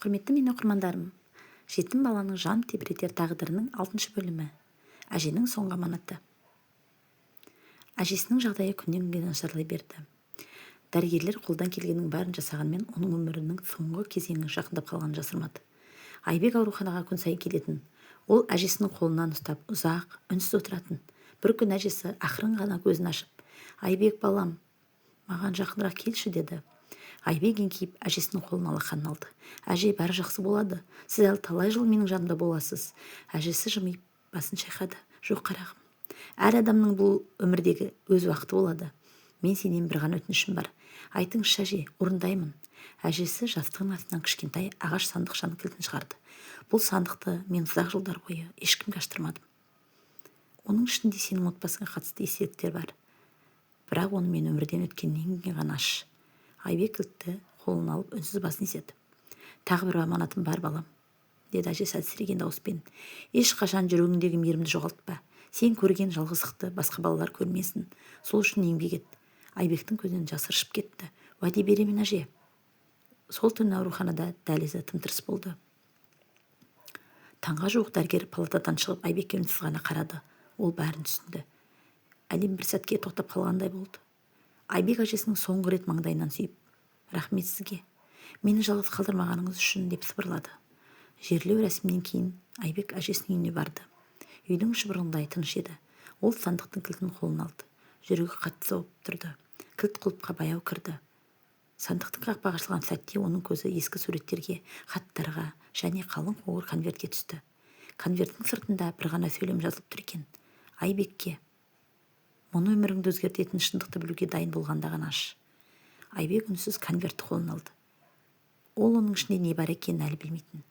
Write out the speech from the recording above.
Құрметті менің оқырмандарым, жетім баланың жан тебіретер тағдырының алтыншы бөлімі. Әженің соңғы аманаты. Әжесінің жағдайы күннен күнге нашарлай берді. Дәрігерлер қолдан келгеннің бәрін жасағанмен, оның өмірінің соңғы кезеңі жақындап қалғанын жасырмады. Айбек ауруханаға күн сайын келетін. Ол әжесінің қолынан ұстап, ұзақ үнсіз отыратын. Бір күні әжесі ақырын ғана көзін ашып: «Айбек, балам, маған жақынырақ келші», – деді. Айбек еңкейіп, әжесінің қолын алақанына алды. «Әже, бәрі жақсы болады. Сіз әлі талай жыл менің жанымда боласыз». Әжесі жымиып басын шайқады. «Жоқ, қарағым, әр адамның бұл өмірдегі өз уақыты болады. Мен сенен бір ғана өтінішім бар». «Айтыңызшы, әже, орындаймын». Әжесі жастығының астынан кішкентай ағаш сандықшаның кілтін шығарды. «Бұл сандықты мен ұзақ жылдар бойы ешкімге аштырмадым. Оның ішінде сенің отбасыңа қатысты естеліктер бар. Бірақ оны мен өмірден өткеннен кейін ғана аш». Айбек кілтті қолына алып, үнсіз басын изеді. «Тағы бір аманатым бар, балам», – деді әжесі әлсіреген дауыспен. «Ешқашан жүрегіңдегі мейірімді жоғалтпа. Сен көрген жалғыздықты басқа балалар көрмесін. Сол үшін еңбек ет». Айбектің көзінен жас ыршып кетті. «Уәде беремін, әже». Сол түні ауруханада дәлізі тым-тырыс болды. Таңға жуық дәрігер палатадан шығып, Айбекке үнсіз ғана қарады. Ол бәрін түсінді. Әлем бір сәтке тоқтап қалғандай болды. Айбек әжесінің соңғы рет маңдайынан сүйіп: «Рахмет сізге, мені жалғыз қалдырмағаныңыз үшін», – деп сыбырлады. Жерлеу рәсімінен кейін Айбек әжесінің үйіне барды. Үйдің іші бұрынғыдай тыныш еді. Ол сандықтың кілтін қолына алды. Жүрегі қатты соғып тұрды. Кілт құлыпқа баяу кірді. Сандықтың қақпағы ашылған сәтте оның көзі ескі суреттерге, хаттарға және қалың қоңыр конвертке түсті. Конверттің сыртында бір ғана сөйлем жазылып тұр екен: «Айбекке. Мұны өміріңді өзгертетін шындықты білуге дайын болғанда ғана аш». Айбек үнсіз конвертті қолына алды. Ол оның ішінде не бар екенін әлі білмейтін.